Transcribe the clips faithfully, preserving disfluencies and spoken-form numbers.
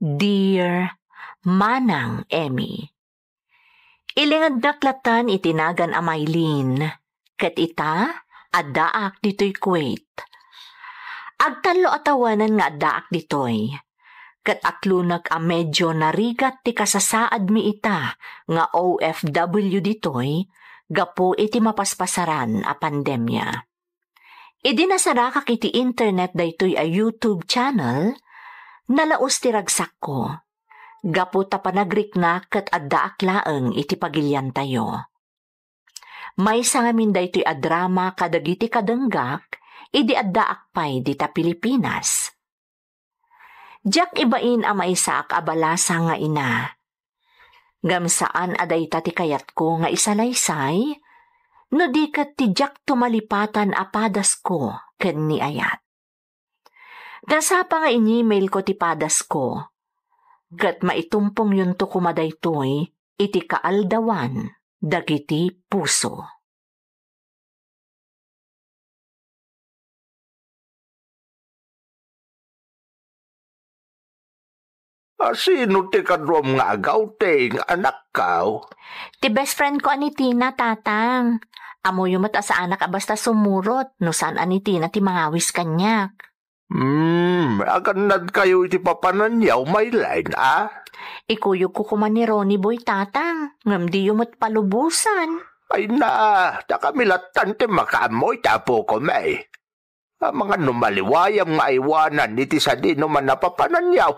Dear Manang Emmy, ilingednak latta iti nagan a Mylene, ket ita, addaak ditoy Kuwait. Agtallo a tawenan nga addaak ditoy, ket atlonek a medyo narigat ti kasasaadmi ita nga O F W ditoy gapu iti mapaspasaran a pandemia. Idi nasarakak iti internet daytoy a YouTube channel, nalaus ti ragsakko. Gapu ta panagriknak ket addaak laeng iti pagiliantayo. Maysa ngamin daytoy a drama kadagiti kadenggak idi addaak pay dita Pilipinas. Diak ibain a maysaak a balasa nga ina. Ngem saan a dayta ti kayatko nga isalaysay, no di ket ti diak tumalipatan a padasko ken ni ayat. Nasapa nga in-email ko ti padasko, ket maitumpong yunto koma daytoy iti kaaldawan dagiti puso. A sino ti kaduam nga agawting, anakko? Ti best friend ko a ni Tina, Tatang. Ammoyo met a saanak a basta sumurot no saan a ni Tina ti mangawis kaniak. Hmm, agannadkayo iti papananyaw, Mylene, a? Ikuyogko koma ni Ronnie Boy, Tatang, ngem diyo met palubosan. Ay na, dakami lattan ti makaammo iti apokom, e. Amangan no maliwayam nga aywanan iti sadinoman a papananyaw.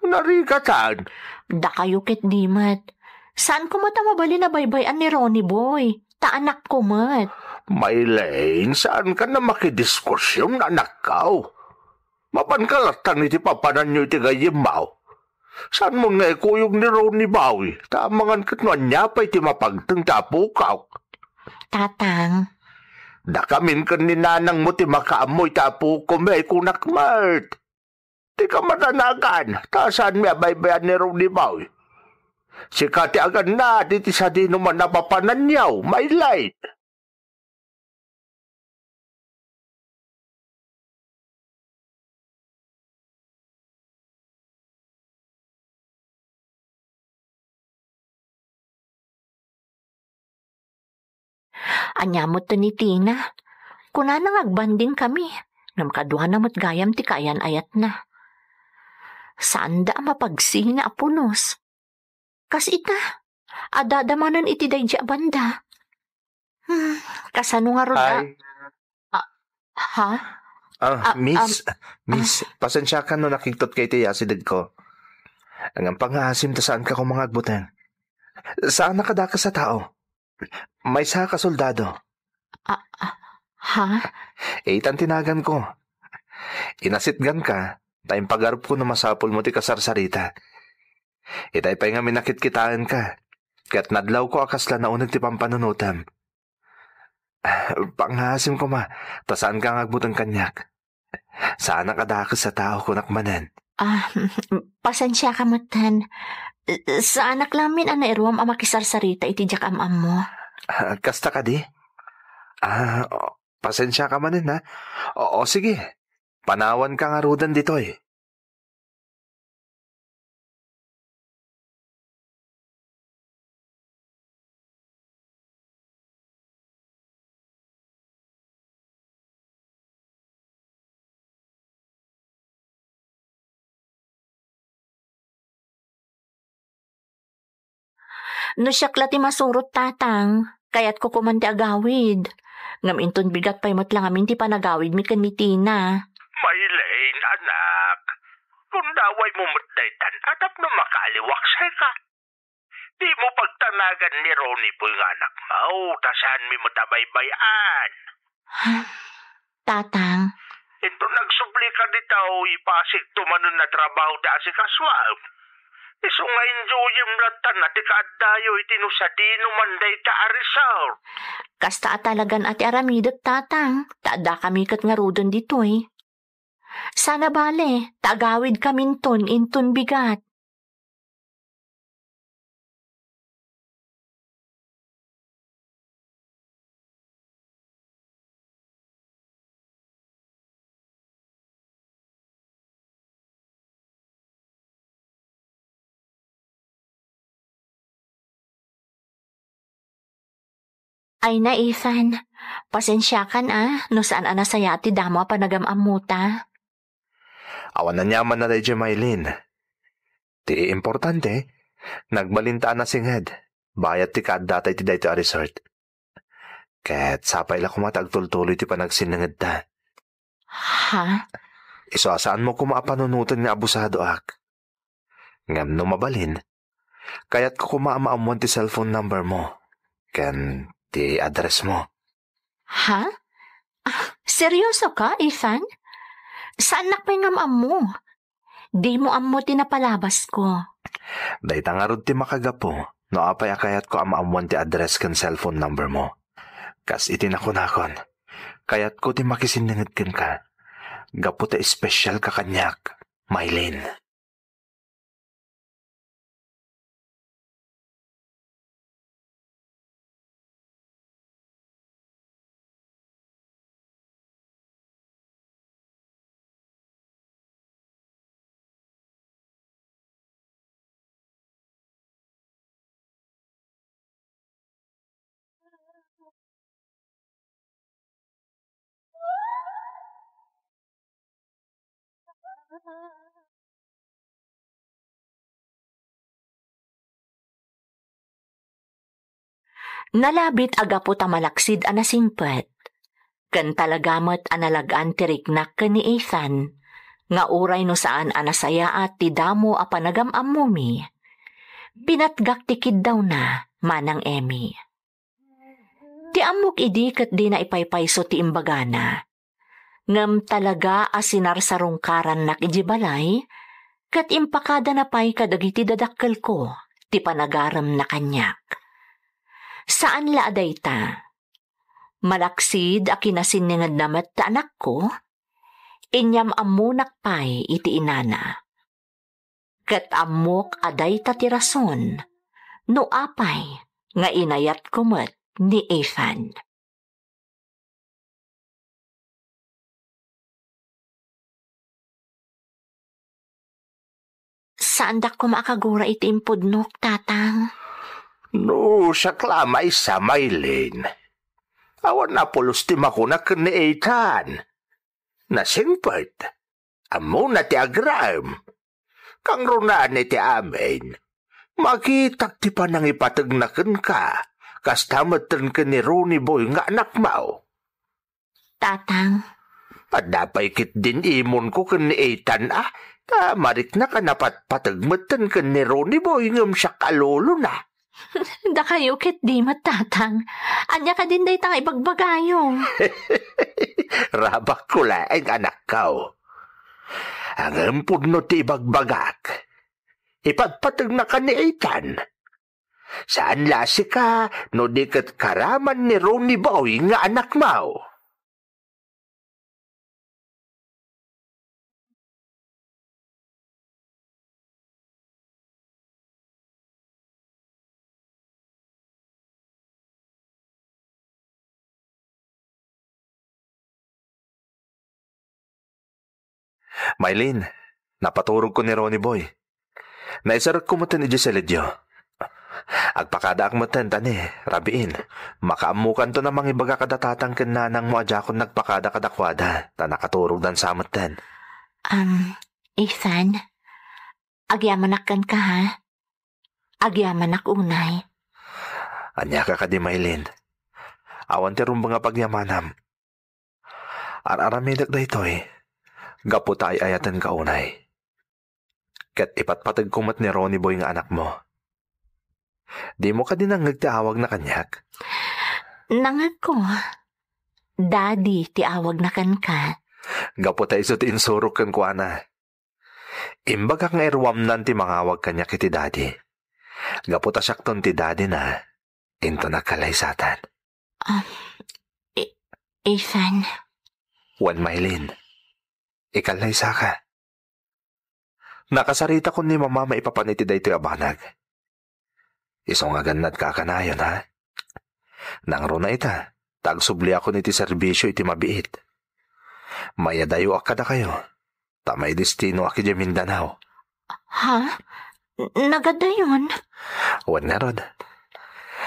Narigatan. Dakayo ket di met. Saan koma ta mabalin a baybay-an ni Ronnie Boy. Ta anakko met. Mylene, saankan a makidiskusion, anakko. Mapanka lattan iti papananyo iti gayyemmo. Saanmon nga ikuyog ni Ronnie Boy, ta amangan ket no ania pay ti mapagteng ti apokak. Tatang. Dakamin ken ni nanangmo ti makaammo iti apokom, e, kunak met. Dika madanagan, ta saanmi a baybay-an ni Ronnie Boy. Sika ti agannad iti sadinoman a papananyaw, Mylene. Ania met ni Tina? Kunana nga agbanding kami, ngem kaduana met gayam ti kaayan-ayatna. Saanda a mapagsina a pulos. Kas ita, addada manen iti daydi a banda. Hmm, kasano ngarud a Hi. Ah, ha? Ah, Ah, miss, um, miss, ah. Pasensiakan no nakigtotka iti asidegko. Ngem pangngaasim ta saanka koma nga agbuteng. Saanak a dakes a tao. Maysaak a soldado. Ah, ah, ha? Itan ti naganko. Inasitganka, ta impagarupko no masapulmo ti kasarsarita. Itay pay ngamin a kitkitaenka, ket nadlawko a kasla nauneg ti pampanunotem. Pangngaasim koma, ta saanka nga agbuteng kaniak. Saanak a dakes a tao, kunak manen. Ah, pasensiaka metten. Saanak lamin a nairuam a makisarsarita iti diak am-ammo. Ah, kasta kadi? Ah, o, pasensiaka manen, ha? O, o, sige. Panawanka ngaruden ditoy. No siak la ti masurot, Tatang, kayatko koman ti agawid. Ngem inton bigat pay met la ngamin ti panagawidmi ken ni Tina. Mylene, anak, gundawaymo met daytan a tapno makaaliwaksayka. Dimo pagtanagan ni Ronnie Boy nga anakmo, ta saanmi met a baybay-an. Tatang. Inton agsublika ditoy, ipasikto manen a trabaho ti asikasuam. Isu nga enjoyem lattan a ti kaaddayo iti no sadinoman dayta a resort. Kasta a talagan a ti aramidek, Tatang, ta addakami ket ngaruden ditoy. Saan a bale, ta agawidkaminton inton bigat. Ay na, Ethan. Pasensiakan, a, no saan a nasayaat ti damo a panagam-ammota. Awan aniamanna daydiay, Mylene. Ti importante, nagbalinta a nasinged, bayat ti kaaddata iti daytoy a resort. Ket sapay la koma ta agtultuloy ti panagsinningedta. Ha? Isu a saanmo koma a panunoten nga abusadoak. Ngem no mabalin, kayatko koma a maammuan ti cellphone number mo ken ti address mo. Ha? Ah, seryoso ka, Ethan? Saannak pay nga maammo? Dimo ammo ti napalabasko. Dayta ngarud ti makagapu no apay a kayatko a maammuan ti address ken cellphone number mo. Kas iti nakunakon, kayatko ti makisinninged kenka. Gapu ta espesyal ka kaniak, Mylene. Nalabit a gapu ta malaksid a nasingpet, ken talaga met a nalag-an ti riknak ken ni Ethan, nga uray no saan a nasayaat ti damo a panagam-ammomi, pinatgak ti kiddawna, Manang Emmy. Ti ammok idi ket dina ipaypayso ti imbagana. Ngem talaga a sinarsarungkarannak idiay balay, ket impakadana pay kadagiti dadakkelko ti panagaremna kaniak. Saan la a dayta. Malaksid a kinasinningedna met ti anakko, inyam-ammonak pay iti inana. Ket ammok a dayta ti rason no apay nga inayatko met ni Ethan. Saandak koma a kagura iti impudnok, Tatang. No, siak la maysa, Mylene. Awan a pulos ti makuna ken ni Ethan. Nasingpet. Ammona ti agraem. Kangrunaan iti amin. Makitak ti panangipategna kenka, kasta metten ken ni Ronnie Boy nga anakmo. Tatang. Adda pay ketdin imonko ken ni Ethan a, ta mariknak a napatpateg metten ken ni Ronnie Boy ngem siak a lolona. Dakayo ketdi met, Tatang. Ania kadin dayta nga ibagbagayo? Rabakko laeng, anakko. Ngem pudno ti ibagbagak. Ipatpategnaka ni Ethan. Saan la a sika no di ket karaman ni Ronnie Boy nga anakmo. Mylene, napaturogko ni Ronnie Boy. Naiserrekko metten idiay seledio. Agpakadaak metten ta ni, rabiin, makaammokanton a mangibaga kada tatang ken nanangmo a diakon nagpakada kadakuada, ta nakaturogdan sa metten. Um, Ethan, agyamanak kenka, ha? Agyamanak unay. Aniaka kadi, Mylene? Awan ti rumbeng a pagyamanam. Ar-aramidek daytoy gapu ta ay-ayatenka unay. Ket ipatpategko met ni Ronnie Boy nga anakmo. Dimo kadi nangngeg ti awagna kaniak? Nangngegko. Daddy ti awagna kenka. Gapu ta isu ti insurok kenkuana. Imbagak nga iruamnan ti mangawag kaniak iti daddy. Gapu ta siakton ti daddyna, inton agkallaysatan. Um, E-, Ethan. Wen, Mylene, ikallaysaka. Nakasaritakon ni Mama maipapan iti daytoy a banag. Isu nga gannadka a kanayon, ha? Nangruna ita, ta agsubliakon iti serbisio iti mabiit. Mayadayoak kadakayo, ta maidestinoak idiay Mindanao. Ha? Nagadayon? Wen ngarud.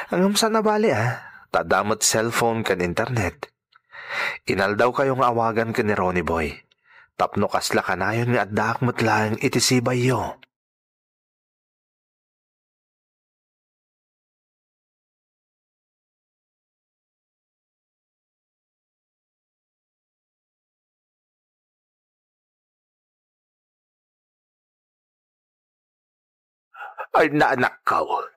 Ngem saan a bale, a, Adda met cellphone ken internet. Inaldawkayo nga awagan ken ni Ronnie Boy. Tapno kasla kanayon nga addaak met laeng iti sibayyo. Ay, naanakko.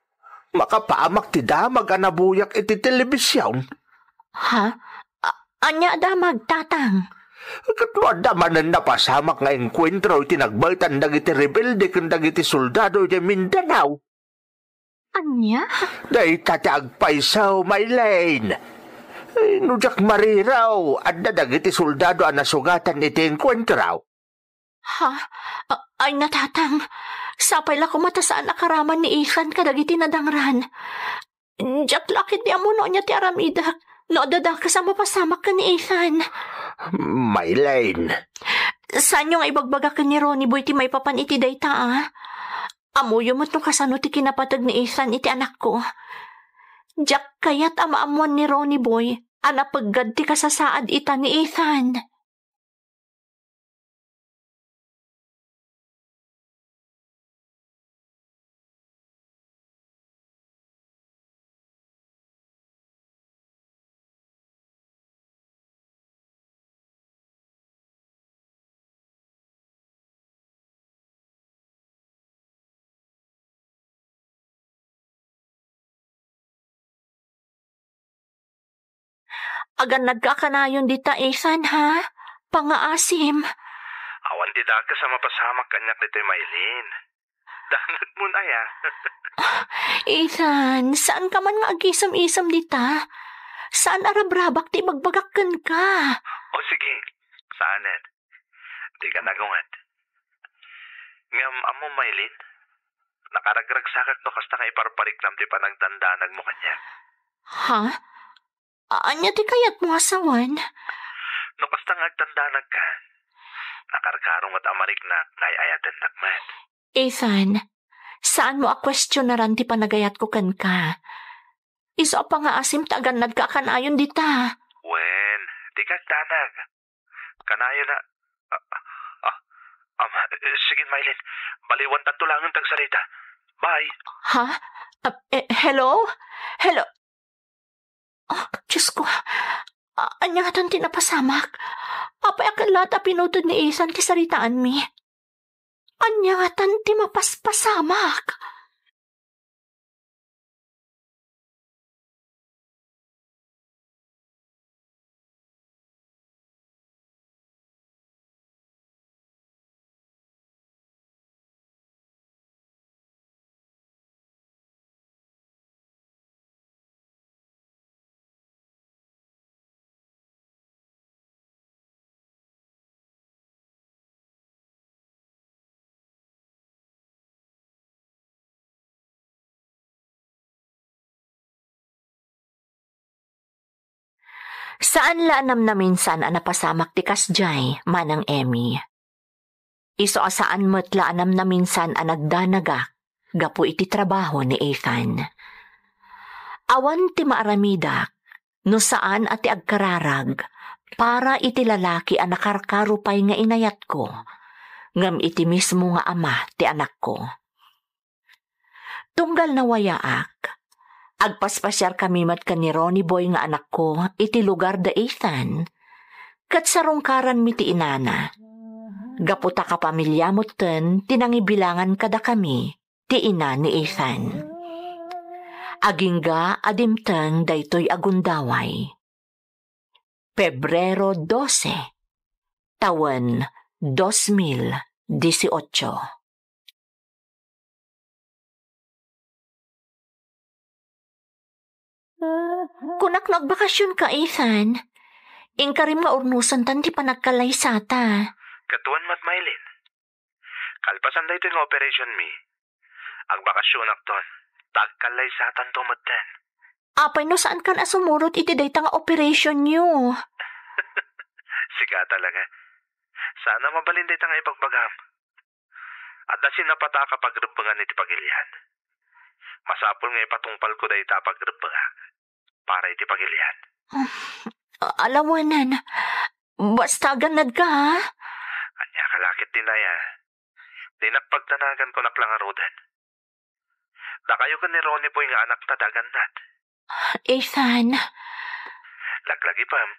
Makapamak ti damag a nabuyak iti telebision. Ha? A-, ania a damag, Tatang? Ket no adda manen napasamak nga engkuentro iti nagbaetan dagiti rebelde ken dagiti soldado iti Mindanao. Ania? Dayta ti agpayso, Mylene. Ay, no diak mariraw, adda dagiti soldado a nasugatan iti engkuentro. Ha? A-, ay, natatang. Sapay la koma ta saan a karaman ni Ethan kadagiti nadangran. Diak la ketdi ammo no ania ti aramidek no adda dakes a mapasamak ken ni Ethan. Mylene. Saanyo nga ibagbaga ken ni Ronnie Boy ti maipapan iti dayta, a? Ammoyo met no kasano ti kinapateg ni Ethan iti anakko. Diak kayat a maammuan ni Ronnie Boy a napeggad ti kasasaad ita ni Ethan. Agannadka kanayon dita, Ethan, ha? Pangaasim. Awan ti dakes a mapasamak kaniak ditoy, Mylene. Danagmon aya. Ah, Ethan, saanka man nga agisim-isim dita? Saan a rabrabak ti ibagbagak kenka. O sige, saanen. Dika nagunget. Ngem ammom, Mylene, nakaragragsakak no kasta nga iparpariknam ti panagdandanagmo kaniak. Ha? A-, ania ti kayatmo a sawen? No kasta nga agdandanagka, nakarkaro met a mariknak nga ay-ayatennak met. Ethan, saanmo a kuestionaran ti panagayatko kenka. Isu a pangaasim ta agannadka a kanayon dita. Wen, dika agdanag. Kanayon a, ah, ah, ah, ama, eh, sige, Mylene. Baliwantanto laeng ti agsarita. Bye. Ha? Ah, eh, hello? Hello? Ah, Diyos ko. Ah, ania ngatan ti napasamak? Apay a ket latta a pinutod ni Ethan ti saritaanmi? Ania ngatan ti mapaspasamak? Saan la a namnaminsan a napasamak ti kasdiay, Manang Emmy. Isu a saan met la a namnaminsan a nagdanagak gapu iti trabaho ni Ethan. Awan ti maaramidak no saan a ti agkararag para iti lalaki a nakarkaro pay nga inayatko, ngem iti mismo nga ama ti anakko. Tunggal nawayaak, agpaspasiarkami met ken ni Ronnie Boy nga anakko iti lugar da Ethan, ket sarungkaranmi ti inana. Gapu ta kapamilya metten ti nangibilangan kadakami ti ina ni Ethan. Agingga a dimteng daytoy a gundaway. Pebrero dose, tawen dos mil dieciocho. Kunak no agbakasionka, Ethan. Inkarim nga urnosentan ti panagkallaysata. Ket wen met, Mylene. Kalpasan daytoy nga operationmi, agbakasionakton, ta agkallaysatanto metten. Apay no saankan a sumurot iti dayta nga operationyo? Sika talaga. Saan a mabalin dayta nga ibagbagam. Adda sinapata a kapagrebbengan iti pagilian. Masapul nga ipatungpalko dayta a pagrebbengak. para iti pagilian. Alawanan. Basta agannadka, ha? Ania ka la ket, Nay, a? Dinak pagdanagan, kunak la ngaruden. Dakayo ken ni Ronnie Boy nga anakta ti agannad. Ethan. Laglagipem,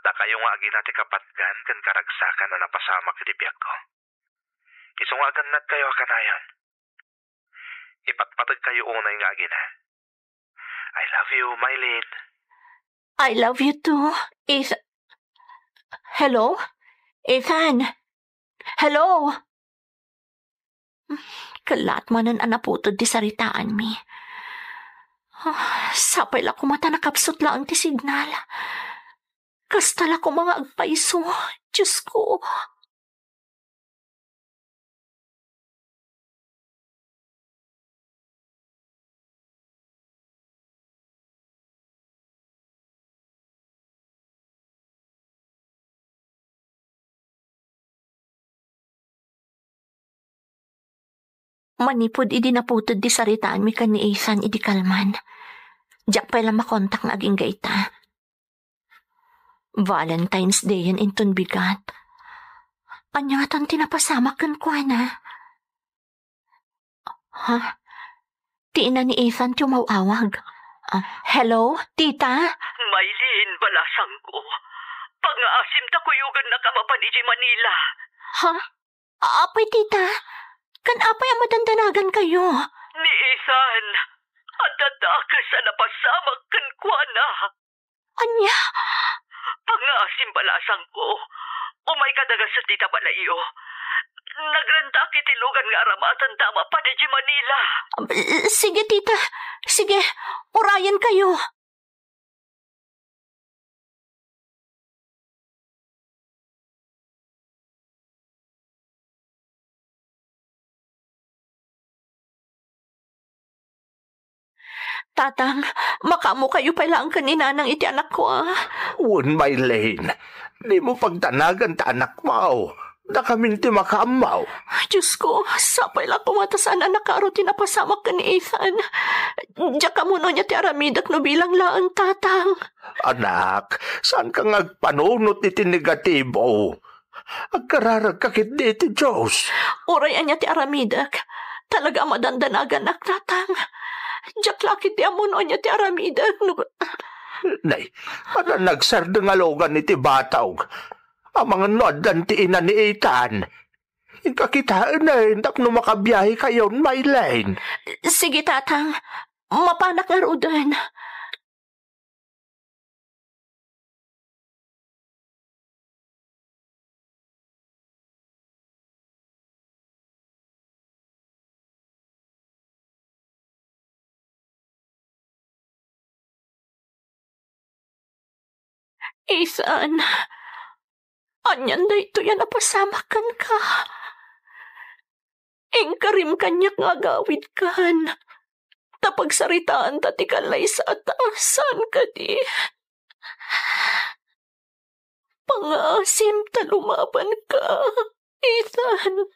dakayo nga agina ti kapatgan ken karagsakan a napasamak iti biagko. Isu nga agannadkayo a kanayon, ipatpategkayo unay nga agina. I love you, Mylene. I love you too, Ethan. Hello? Ethan? Hello? Kalat manen a naputed ti saritaanmi. Ah, sapay la koma ta nakapsut laeng ti signal. Kasta la koma nga agpayso, Diosko. Manipud idi naputed ti saritaanmi ken ni Ethan idi kalman, diak pay la makontak nga agingga ita. Valentine's Day-en inton bigat. Ania ngatan ti napasamak kenkuana? Ha? Ti ina ni Ethan ti umaw-awag. Ah, hello, tita? Mylene, balasangko. Pangngaasim ta kuyogennaka mapan idiay Manila. Ha? Apay, tita? Kan apay a madandanagankayo? Ni Ethan, adda dakes a napasamak kenkuana. Ania? Pangngaasim, balasangko. Umayka daga sadi ta balayyo. Nagrentak iti lugan nga aramatenta a mapan idiay Manila. Sige, tita. Sige, urayenkayo. Tatang, makaammokayo pay laeng ken ni Nanang iti anakko, a? Wen, Mylene, dimo pagdanagan ta anakmo. Dakamin ti makaammo. Diosko, sapay la koma ta saan a nakaaro ti napasamak ken ni Ethan. Diak ammono ania ti aramidek no bilang laeng, Tatang. Anak, saanka nga agpanunot iti negatibo. Agkararagka ketdi iti Dios. Uray ania ti aramidek, talaga a madandanaganak, Tatang. Diak la ketdi ammono ania ti aramidek, no... Nay, adda nagsardeng a lugan iti batog. Amangan no addan ti ina ni Ethan. Inka kitaen tapno makabiahekayon, Mylene. Sige, Tatang. Mapanak ngaruden. Ethan, anian daytoy a napasamak kenka? Inkarim kaniak nga agawidkan. Ta pagsaritaanta ti kallaysata, saan kadi? Pangngaasim ta lumabanka, Ethan.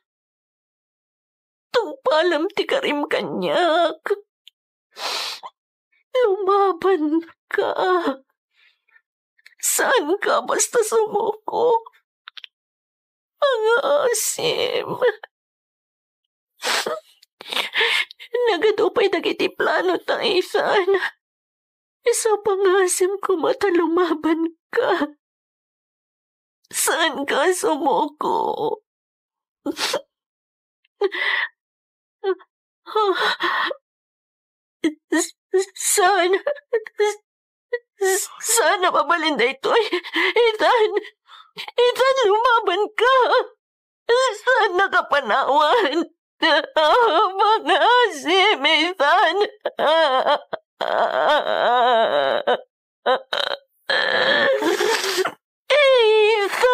Tungpalem ti karim kaniak. Lumabanka. Saanka basta sumuko. Pangngaasim. Nagadu pay dagiti planota, Ethan. Isu pangngaasim koma ta lumabanka. Saanka sumuko. Saan, saan a mabalin daytoy? Ethan! Ethan, lumabanka! Saan a kapanawan? Pangngaasim, Ethan! Ethan!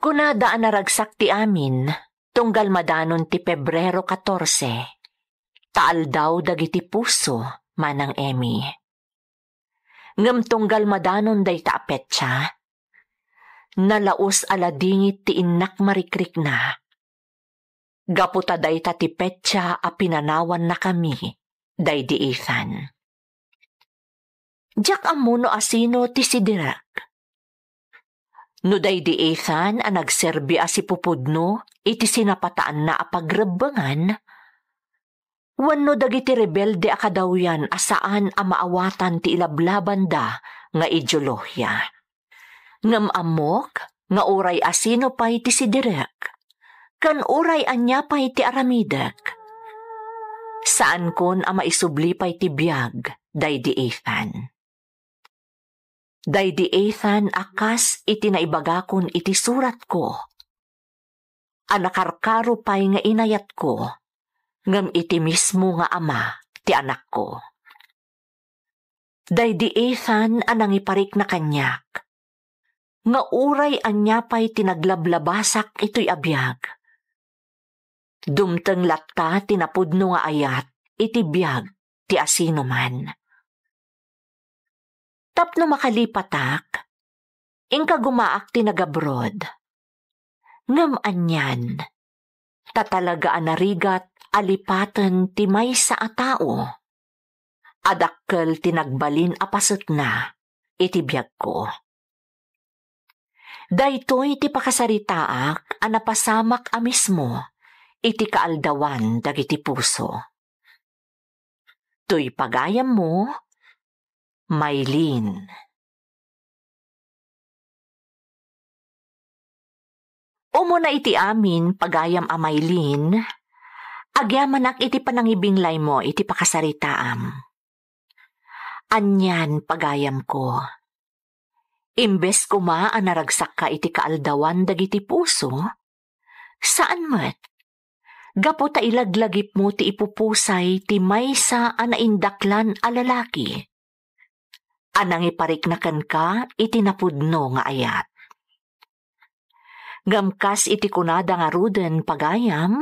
Kunada a naragsak ti amin, tunggal madanon ti Pebrero katorse, ta aldaw dagiti puso, Manang Emmy. Ngem tunggal madanon dayta a petsa, nalaus a ladingit ti innak marikrikna. Gapu ta dayta ti petsa a pinanawannakami daydi Ethan. Diak ammo no asino ti sidirek. No daydi Ethan a nagserbi a sipupudno iti sinapataanna a pagrebbengan, wenno dagiti rebelde a kadawyan a saan a maawatan ti ilablabanda nga ideolohiya. Ngem ammok nga uray asino pay ti sidirek, ken uray ania pay ti aramidek, saankon a maisubli pay ti biag daydi Ethan. Daydi Ethan a kas iti naibagakon iti suratko, a nakarkaro pay nga inayatko, ngem iti mismo nga ama ti anakko. Daydi Ethan a nangiparikna kaniak, nga uray ania pay ti naglablabasak itoy a biag, dumteng latta ti napudno nga ayat iti biag ti asinoman. Tapno makalipatak, inkagumaak ti nagabroad. Ngem anian, ta talaga a narigat a lipaten ti maysa a tao. Adakkel ti nagbalin a pasetna iti biagko. Daytoy ti pakasaritaak a napasamak a mismo iti kaaldawan dagiti puso. Toy pagayammo, Maylene. Umuna iti amin, pagayam a Maylene, agyamanak iti panangibinglaymo iti pakasaritaam. Anian, pagayamko, imbes koma a naragsakka iti kaaldawan dagiti puso, saan met, gapu ta ilaglagipmo ti ipupusay ti maysa a naindaklan a lalaki a nangiparikna kenka iti napudno nga ayat. Ngem kas iti kunada ngaruden, pagayam,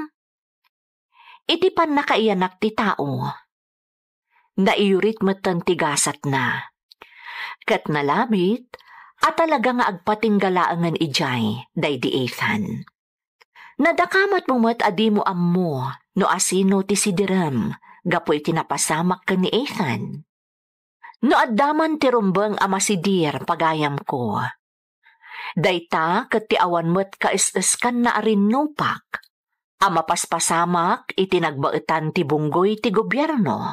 iti pannakaiyanak ti tao, naiyurit metten ti gasatna. Ket nalabit a talaga nga agpatingga laengen idiay daydi Ethan. Nadakamatmo met a dimo ammo no asino ti sidirem gapu iti napasamak ken ni Ethan. No adda man ti rumbeng a masidir, pagayamko, dayta ket ti awan met kaes-eskanna a rinnupak a mapaspasamak iti nagbaetan ti bunggoy ti gobierno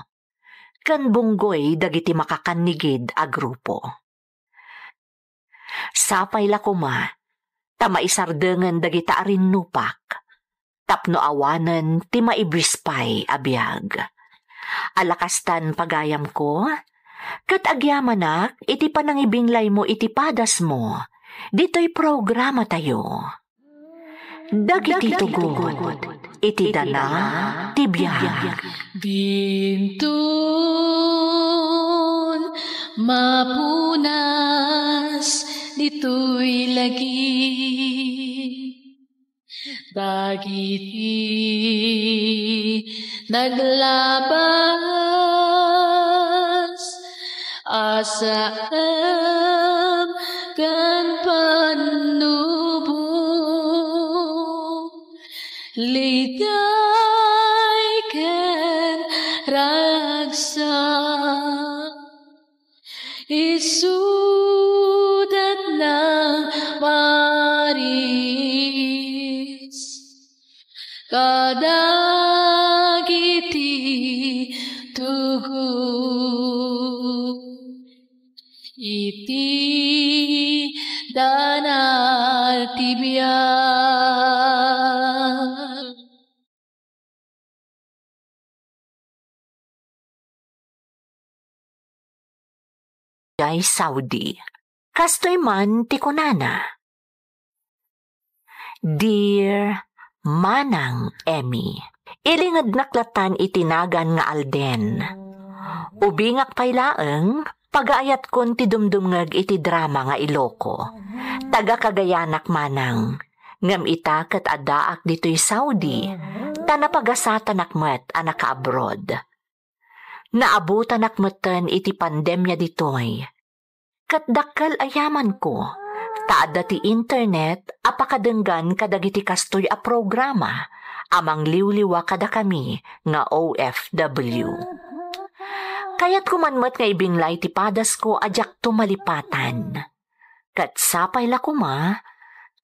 ken bunggoy dagiti makakannigid a grupo. Sapay la koma ta maisardengen dagita a rinnupak tapno awanen ti maibis pay a biag. Ala kastan, pagayamko, ket agyamanak iti panangibinglaymo iti padasmo ditoy programatayo. Dagiti tugod iti dana ti biag. Dinton mapunas ditoy lagi dagiti naglabas a saem ken pannubo, liday ken ragsak. Isudat nang maris kadagiti tugod iti dana ti biag. Jai Saudi. Kastoy man ti kunana, "Dear Manang Emmy, ilingednak latan iti nagan nga Alden. Ubingak pay laeng, pagaayatkon ti dumdumngeg iti drama nga Iloko. Taga Cagayanak manang. Ngem ita ket addaak ditoy Saudi, ta napagasatanak met a nakaabroad. Naabutanak metten iti pandemia ditoy. Ket dakkel a yamanko, ta adda ti internet a pakadenggan kadagiti kastoy a programa a mangliwliwa kadakami nga O F W. Kayatko man met nga ibinglay ti padasko a diakto malipatan. Ket sapay la koma,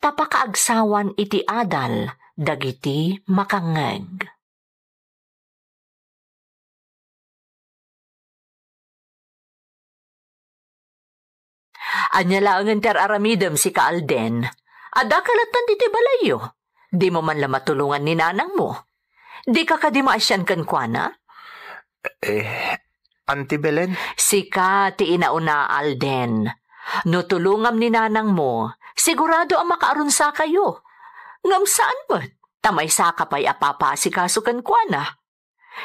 ta pakaagsawan iti adal dagiti makangngeg. Ania laengen ti ar-aramidem, sika Alden? Adda ka latta ditoy balayyo. Dimo man la matulongan ni nanangmo. Dika kadi maasian kenkuana? Eh, Auntie Belen? Sika ti inauna, Alden. No tulongam ni nanangmo, sigurado a makaaronsakayo. Ngem saan met, ta maysaka pay a papaasikaso kenkuana.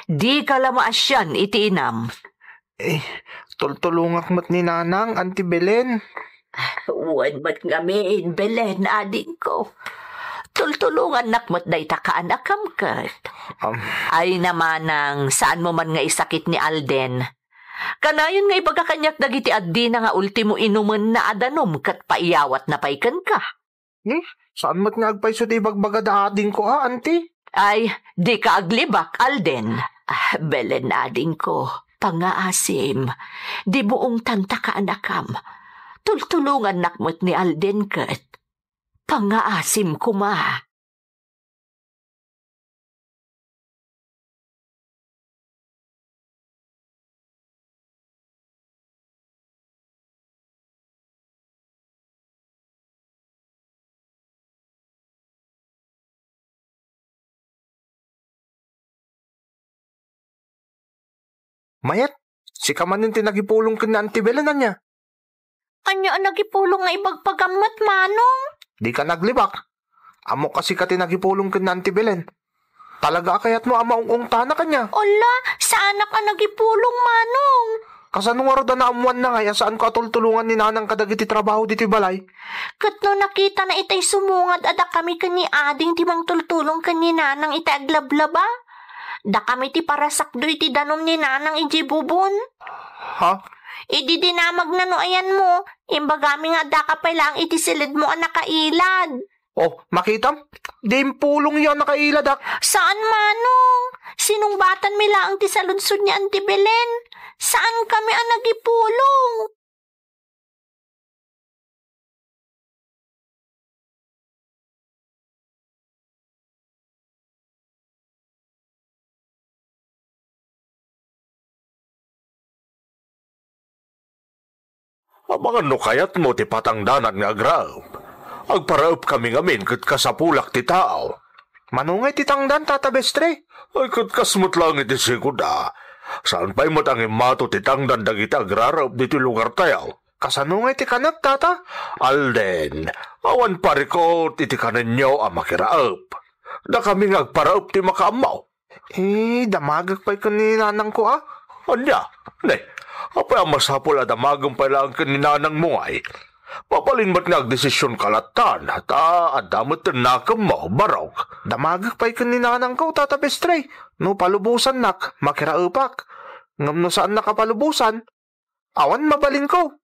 Dika la maasian iti inam. Eh, tultulongak met ni nanang, Auntie Belen. Wen met ngamin, Belen, adingko. Tultulongannak met dayta kaanakam ket. Am. Ay, namanang, saanmo man nga isakit ni Alden. Kanayon nga ibaga kaniak dagiti addina nga ultimo inumenna a danum ket paiyawatna pay kenka. Hmm? Saan met nga agpayso ti ibagbaga da adingko a, Auntie? Ay, dika aglibak, Alden. Ah, Belen, adingko, pangngaasim. Dimo ungtan ta kaanakam. Tultulongannak met ni Alden ket. Pangngaasim koma. Mayat, sika manen ti nagipulong ken ni Auntie Belen, ania? Ania a nagipulong nga ibagbagam met, Manong? Dika aglibak. Ammok a sika ti nagipulong ken ni Auntie Belen. Talaga a kayatmo a maung-ungtana kaniak? Ala, saanak a nagipulong, Manong. Kasano ngarud a naammoanna ngay a saanko a tultulongan ni Nanang kadagiti trabaho ditoy balay? Ket no nakitana itay sumungad a dakami ken ni Ading ti mangtultulong ken ni Nanang itay aglablaba, dakami ti parasakdo iti danum ni Nanang idiay bubon. Ha? Idi dinamagna no ayanmo, imbagami nga addaka pay laeng iti siledmo a nakailad. Oh, makitam? Di impulongyo a nakailadak. Saan, Manong. Sinungbatanmi laeng ti saludsod ni Auntie Belen. Saankami a nagipulong. Amangan no kayatmo ti patangdanan nga agraem. Agparaepkami ngamin ket kasapulak ti tao. Mano ngay ti tangdan, Tata Bestre? Ay, ket kas met laeng iti sigud a. Saan pay met a ngimmato ti tangdan dagiti agraraep ditoy lugartayo. Kasano ngay ti kanak, Tata? Alden, awan parikut iti kanenyo a makiraep. Dakami nga agparaep ti makaammo. Eh, damagek pay ken ni nanangko, a? Ania? Ne, apay a masapul a damagem pay laeng ken ni nanangmo ngay? Mabalin met nga agdesisionka lattan, ta adda met ti nakemmo, barok. Damagek pay ken ni nanangko, Tata Bestre. No palubosannak, makiraepak. Ngem no saannak a palubosan, awan mabalinko.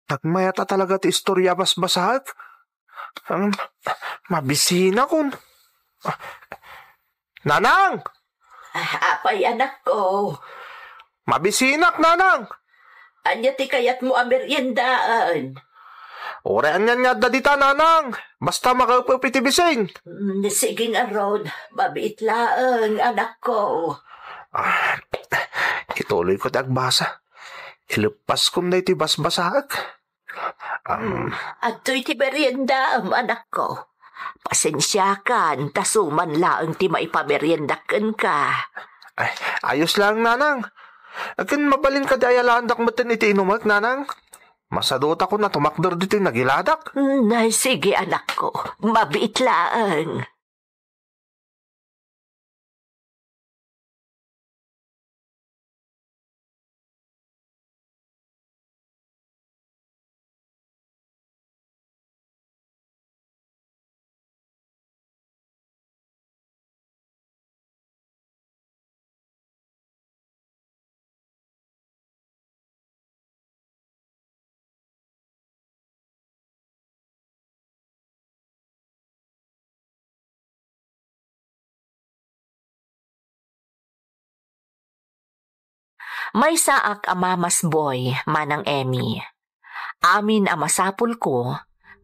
Nagmayat a talaga ti istorya a basbasaek. Um, mabisinakon. Ah, Nanang! Ah, apay, anakko? Mabisinak, Nanang! Ania ti kayatmo a meriendaan? Uray anian nga adda dita, Nanang. Basta makaep-ep iti bisin. Mm, sige ngarud, mabiit laeng, anakko. Ah, ituloyko ti agbasa. Ileppaskon daytoy basbasaek. Am. Adtoy ti meriendaam, anakko. Pasensiakan, ta suman laeng ti maipameriendak kenka. Ay, ayos lang, Nanang. Ken mabalin kadi a yalaandak metten iti inumek, nanang? Masadutakon a tumakder ditoy nagiladak. Nay, sige, anakko. Mabiit laeng. Maysaak a mamasboy, Manang Emmy. Amin a masapulko,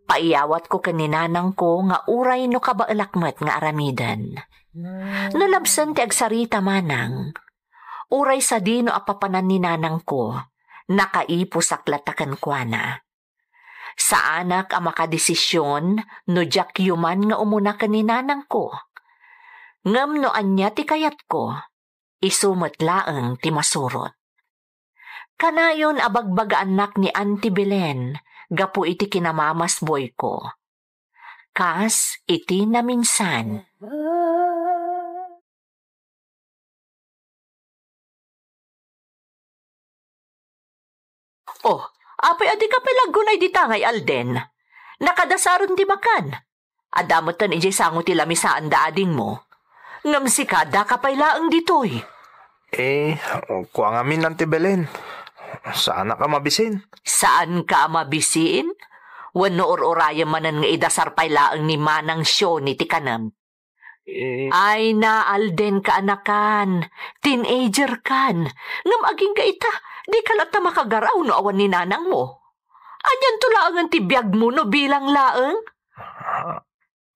paiyawatko ken ni nanangko nga uray no kabaelak met nga aramiden. Nalabsen ti agsarita, manang. Uray sadino a papanan ni nanangko, nakaipusak latta kenkuana. Saanak a makadesision no diak yuman nga umuna ken ni nanangko. Ngem no ania ti kayatko, isu met laeng ti masurot. Kanayon a bagbagaannak ni Auntie Belen gapu iti kinamamasboyko. Kas iti naminsan. Oh, apay a dika pay la aggunay dita ngay alden? Nakadasaren ti makan. Adda metten idiay sango ti lamisaan da adingmo. Ngem sika, daka pay laeng ditoy. Eh, kua ngamin, Auntie Belen. Saanak a mabisin. Saanka a mabisin? Wenno ur-urayem manen nga idasar pay laeng ni Manang Sioni ti kanem? Eh. Ay na, alden ka, anakan. Teenager kan. Ngem agingga ita, dika latta makagaraw no awan ni nanangmo. Anianto laengen ti biagmo no bilang laeng? Ah,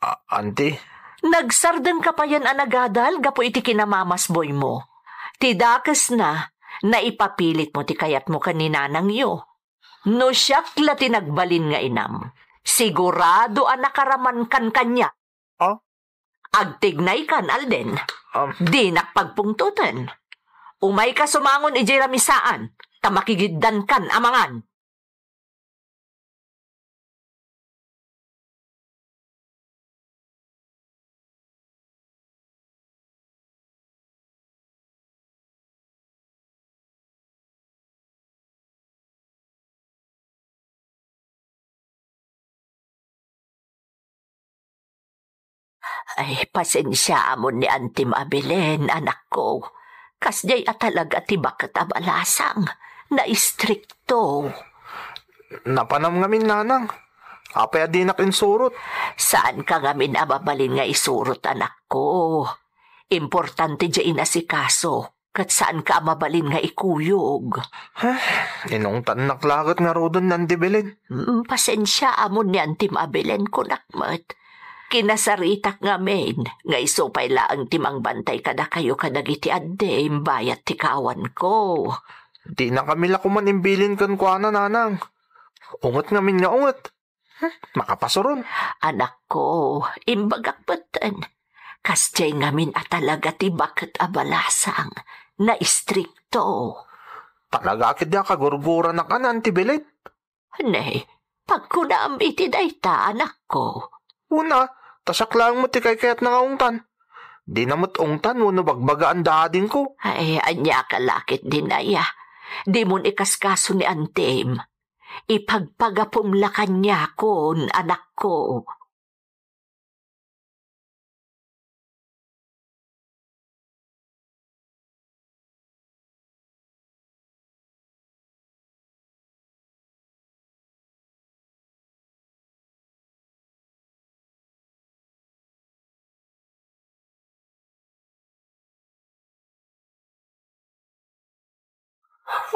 ah, auntie? Nagsardengka payen a nagadal gapu iti kinamamasboymo. Ti dakesna, naipapilitmo ti kayatmo ken ni nanangyo. No siak la ti nagbalin nga inam, sigurado a nakaramankan kaniak. Ah? Agtignaykan, alden. Um. Dinak pagpungtoten. Umayka sumangon idiay lamisaan, ta makigiddankan a mangan. Ay, pasensiaamon ni Antim a Belen, anakko. Kasdiay a talaga ti baket a balasang. Naistrikto. Napanam ngamin, nanang. Apay a dinak insurot? Saanka ngamin a mabalin nga isurot, anakko. Importante diay inasikaso. Ket saanka a mabalin nga ikuyog. Ay, inungtannak laket ngaruden ni Anti Belen. Mm, pasensiaamon ni Antim a Belen, kunak met. Kinasaritak ngamin nga isu pay laeng ti mangbantay kadakayo kadagiti addim bayat ti kaawanko. Dinakami la koman imbilin kenkuana, nanang. Unget ngamin nga unget. Hmm, makapasuron. Anakko, imbagak metten. Kasdiay ngamin a talaga ti baket a balasang, naistrikto. Talaga ketdi a kagurguranak a ni Anti Belen? Ne, pagkunam iti dayta, anakko. Una, ta siak laeng met ti kaykayatna nga ungtan. Dina met ungtan wenno bagbagaan da adingko. Ay, ania ka la ketdi, Nay a? Dimon ikaskaso ni Antim. Ipagpagapum la kaniakon, anakko.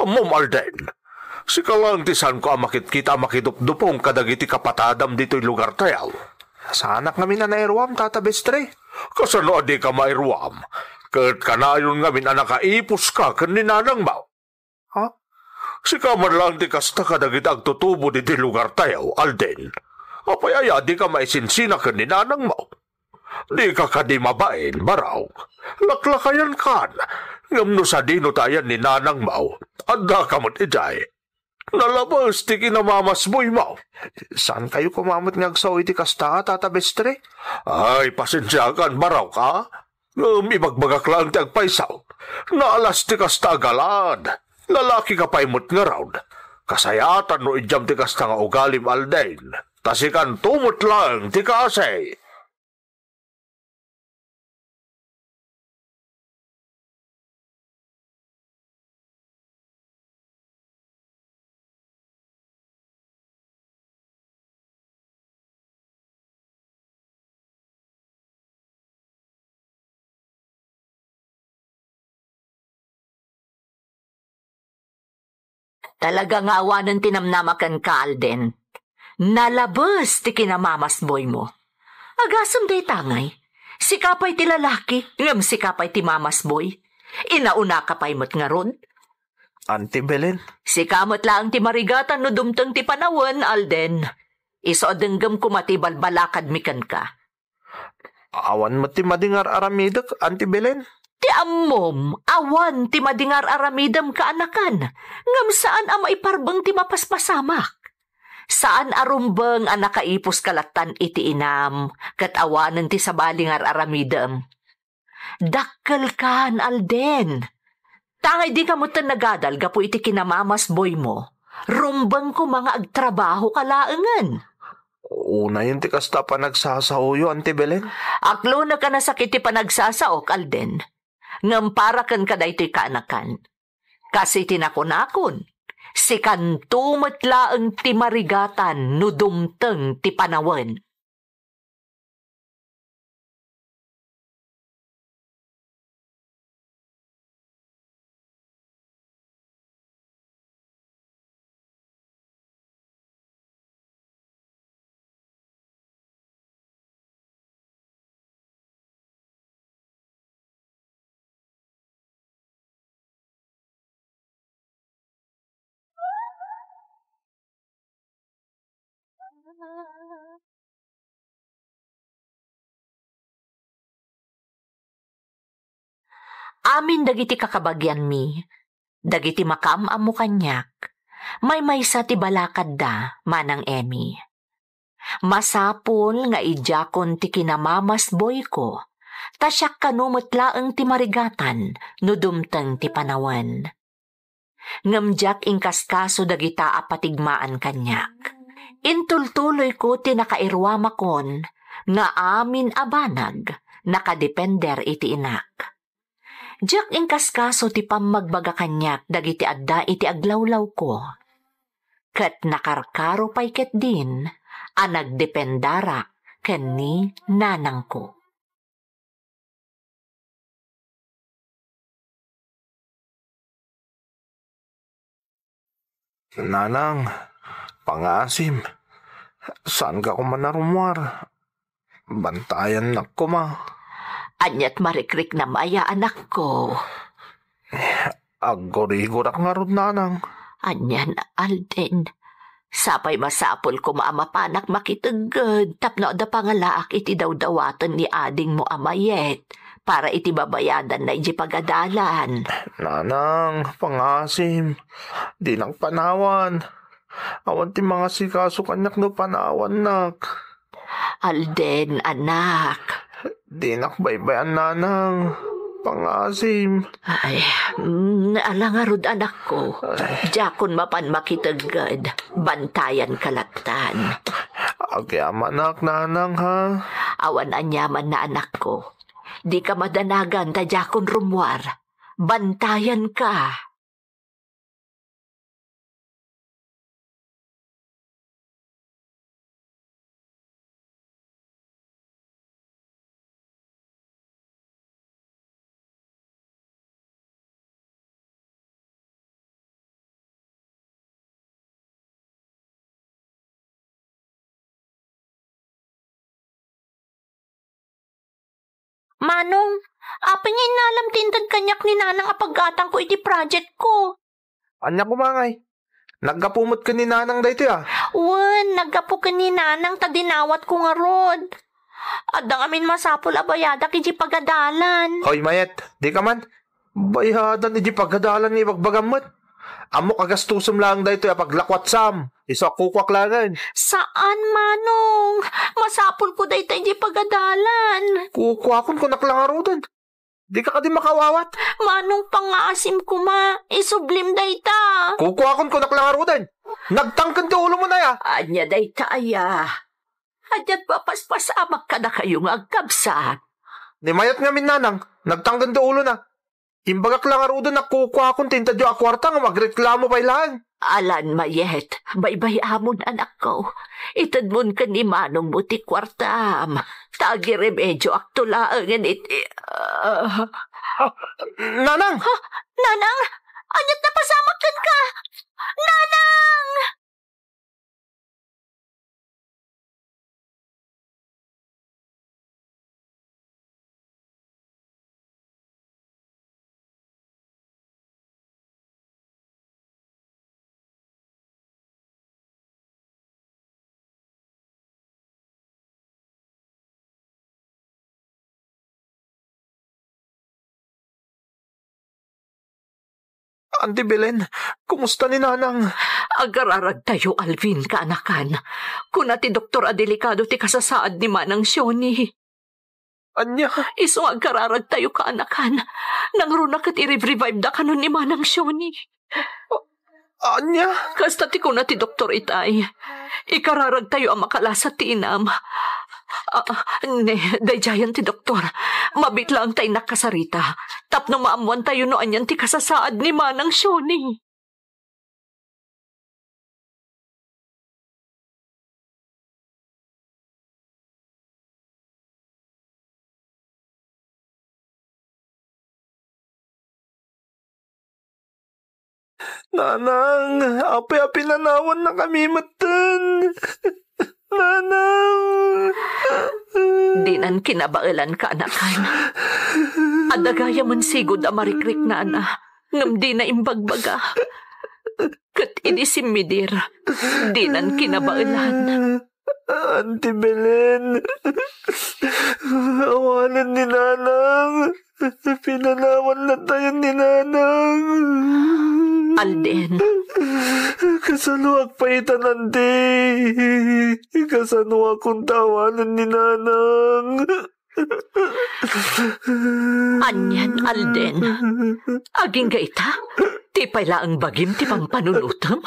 Ammom, Alden, sika laeng ti saanko a makitkita a makidupdupong kadagiti kapatadam ditoy lugartayo. Saanak ngamin a nairuam, Tata Bestre. Kasano a dika mairuam? Ket kanayon ngamin a nakaipuska ken ni nanangmo. Ha? Sika man laeng ti kasta kadagiti agtutubo ditoy lugartayo, Alden. Apay aya a dika maisinsina ken ni nanangmo? Dika kadi mabain, Barok. Laklakayankan. Ngem no sadino ti ayan ni Nanang Mau, addaka met idiay. Nalabes ti kinamamasboymo. Saankayo koma met nga agsao iti kasta, Tata Bestre? Ay, pasensiakan, baraoka. Ngem ibagbagak laeng ti agpayso. Naalas ti kasta a galad. Lalakika pay met ngarud. Kasayaatan no idiam ti kasta nga ugalim, Alden. Ta sikanto met laeng ti kaasi. Talaga nga awanen ti namnama kenka, Alden. Nalabes ti kinamamasboymo. Agasem dayta ngay. Sika pay ti lalaki, ngem sika pay ti mamasboy. Inaunaka pay met ngarud. Auntie Belen? Sika met laeng ti marigatan no dumteng ti panawen, Alden. Isu a denggem koma ti ibalbalakadmi kenka. Awan met ti madi nga ar-aramidek, Auntie Belen? Ti ammom, awan ti madi nga ar-aramidem, kaanakan. Ngem saan a maiparbeng ti mapaspasamak. Saan a rumbeng a nakaipuska lattan iti inam, ket awanen ti sabali nga ar-aramidem. Dakkelkan, Alden. Ta ngay dika metten nagadal gapu iti kinamamasboymo. Rumbeng koma nga agtrabahoka laengen. Unayen ti kasta a panagsasaoyo, Auntie Belen? Aklonek a nasakit ti panagsasaok, Alden. Ngem para kenka daytoy, kaanakan. Kas iti nakunakon, sikanto met laeng ti marigatan no dumteng ti panawen. Amin dagiti kakabagianmi, dagiti makaam-ammo kaniak, maymaysa ti balakadda, Manang Emmy. Masapul nga idiakon ti kinamamasboyko, ta siak kano met laeng ti marigatan no dumteng ti panawen. Ngem diak inkaskaso dagita a patigmaan kaniak. Intultuloyko ti nakairuamakon nga amin a banag nakadepender iti inak. Diak inkaskaso ti pammagbaga kaniak dagiti adda iti aglawlawko. Ket nakarkaro pay ketdin a nagdependarak ken ni nanangko. Nanang, pangaasim, saanka koma a rummuar. Bantayannak koma. Aniat marikriknam aya, anakko? Aggurigorak ngarud, nanang. Anian, Alden? Sapay masapul koma a mapanak makitegged tapno adda pangalaak iti dawdawaten ni adingmo a mayet para iti babayadanna idiay pagadalan. Nanang, pangaasim, dinak panawan. Awan ti mangasikaso kaniak no panawannak. Alden, anak. Dinak baybay-an, nanang. Pangaasim. Ay, mm, ala ngarud, anakko. Ay. Diakon mapan makitegged. Bantayanka lattan. Agyamanak, nanang, ha? Awan aniamanna, anakko. Dika madanagan ta diakon rummuar. Bantayanka. Manong, apay nga innalam ti inted kaniak ni Nanang a paggatangko iti project ko? Ania koma ngay? Naggapu met ken ni Nanang daytoy, a? Wen, naggapu ken ni Nanang ta dinawatko ngarud. Adda ngamin masapul a bayadak idiay pagadalan. Hoy, mayat, dika man. Bayadan iti pagadalan nga ibagbagam met. Ammok a gastusem laeng daytoy a paglakuatsam. Isu a kukuak laengen. Saan, Manong. Masapulko dayta idiay pagadalan. Kukuakon kunak la ngaruden. Dika kadi makaw-awat? Manong, pangngaasim koma. Isublim dayta. Kukuakon kunak la ngaruden. Nagtangken ti ulomo, aya? Ania dayta, aya? Ania't mapaspasamak kadakayo nga agkabsat? Ni mayat ngamin, nanang, nagtangken ti ulona. Imbagak la ngaruden a kukuakon ti intedyo a kuarta ngem agreklamo pay laeng. Alan, mayat, baybay-amon, anakko. Itedmon ken ni manongmo ti kuartam. Ta agiremedioakto laengen iti, ah. Nanang! Ha? Nanang? Ania't napasamak kenka? Nanang! Auntie Belen, kumusta ni Nanang? Agararagtayo, Alvin, kaanakan. Kuna ti doktor a delikado ti kasasaad ni Manang Shoni. Ania? Isu nga agararagtayo, kaanakan. Nangruna ket i-revive da kanon ni Manang Shoni. Ania? Kasta ti kuna ti doktor itay. Ikararagtayo a makalasat ti inam. Ah, ne, daydiayen ti doktor. Mabiit laeng ta innak kasarita. Tapno maammoantayo no anian ti kasasaad ni Manang Shoni. Nanang, apay a pinanawannakami metten? Nanang! Dinan kinabaelan, kaanakan. Adda gayamen sigud a marikriknana, ngem dina imbagbaga. Ket idi simmidir, dinan kinabaelan. Auntie Belen, awanen ni Nanang. Pinanawannatayon ni Nanang. Alden. Kasanoak pay itan, Auntie? Kasanoakon ta awanen ni Nanang? Anian, Alden? Agingga ita? Ti pay laeng bagim ti pampanunotem?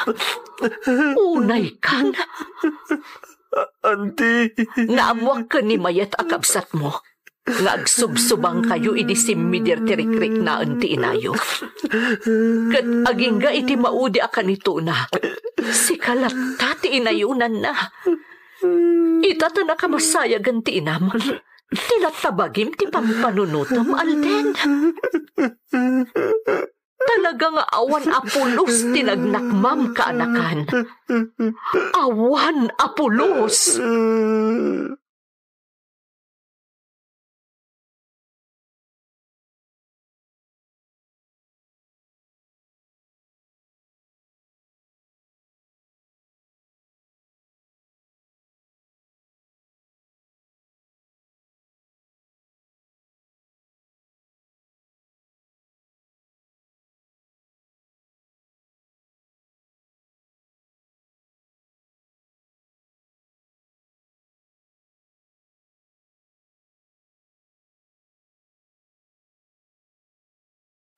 Unaykan. Auntie. Naammoak ken ni mayat a kabsatmo nga agsubsubangkayo idi simmidir ti rikriknaen ti inayo. Ket agingga iti maudi a kanitona, sika latta ti inayonanna. Ita ta nakamasayagen ti inam, ti latta bagim ti pampanunotem, Alden. Talaga nga awan a pulos ti nagnakmam, kaanakan. Awan a pulos!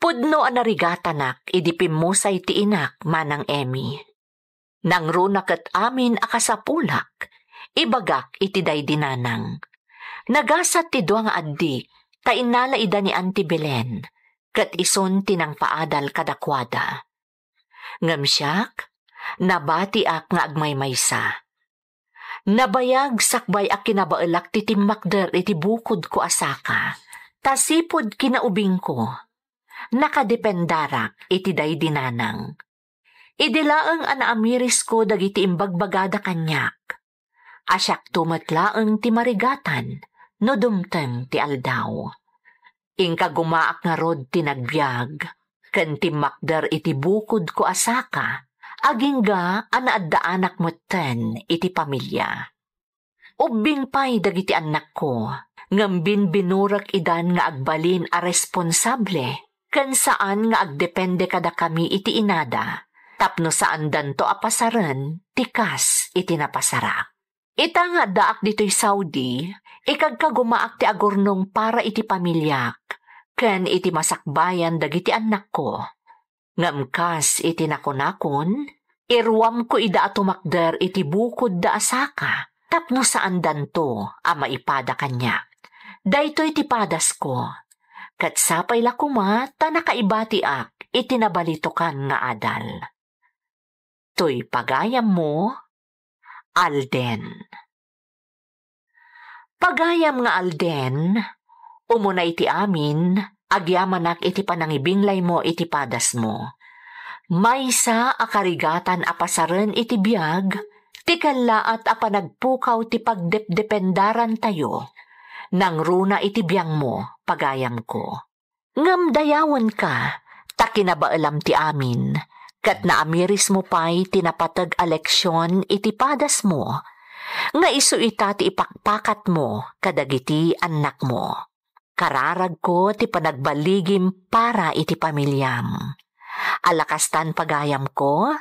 Pudno a narigatanak idi pimmusay ti inak, Manang Emmy. Nangruna ket amin a kasapulak, ibagak iti daydi nanang. Nagasat ti dua nga addik, ta innala ida ni Auntie Belen, ket isun ti nangpaadal kadakuada. Ngem siak, nabatiak nga agmaymaysa. Nabayag sakbay a kinabaelak ti timmakder iti bukodko a saka, ta sipud kinaubingko, nakadependarak iti daydi nanang. Idi laeng a naamirisko dagiti imbagbagada kaniak, a siakto met laeng ti marigatan no dumteng ti aldaw. Inkagumaak ngarud ti nagbiag ken timmakder iti bukodko a saka, agingga a naaddaanak metten iti pamilia. Ubbing pay dagiti annakko, ngem binbinurek idan nga agbalin a responsable ken saan nga agdepende kadakami iti inada, tapno saandanto a pasaren ti kas iti napasarak. Ita nga addaak ditoy Saudi, ikagkagumaak ti agurnong para iti pamiliak ken iti masakbayan dagiti annakko. Ngem kas iti nakunakon, iruamko ida a tumakder iti bukodda a saka tapno saandanto a maipada kaniak. Daytoy ti padasko, ket sapay la koma ta nakaibatiak iti nabalitokan nga adal. Toy pagayammo, Alden. Pagayam nga Alden, umuna iti amin, agyamanak iti panangibinglaymo iti padasmo. Maysa a karigatan a pasaren iti biag, ti kellaat a panagpukaw ti pagdepdependarantayo. Nangruna iti biangmo, pagayamko. Ngem dayawenka, ta kinabaelam ti amin, ket naamirismo pay ti napateg a leksion iti padasmo, nga isu ita ti ipakpakatmo kadagiti annakmo. Kararagko ti panagbaligim para iti pamiliam. Alakastan pagayamko,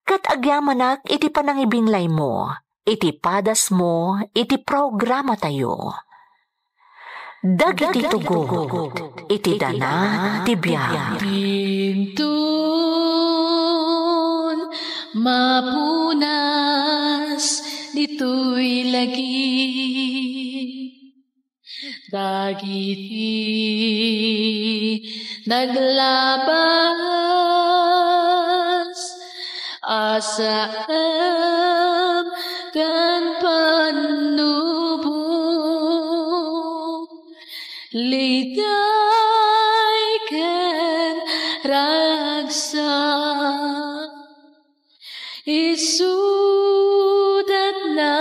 ket agyamanak iti panangibinglaymo iti padasmo iti programatayo. Dagiti tugot iti dana ti biag. Dintun mapunas ditoy lagip. Dagiti naglabas a saem ken pannubo, liday ken ragsak. Isudat na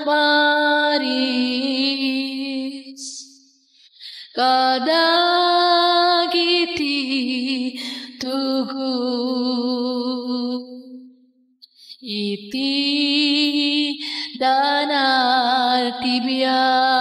maris kadagiti tugot iti dana ti biag.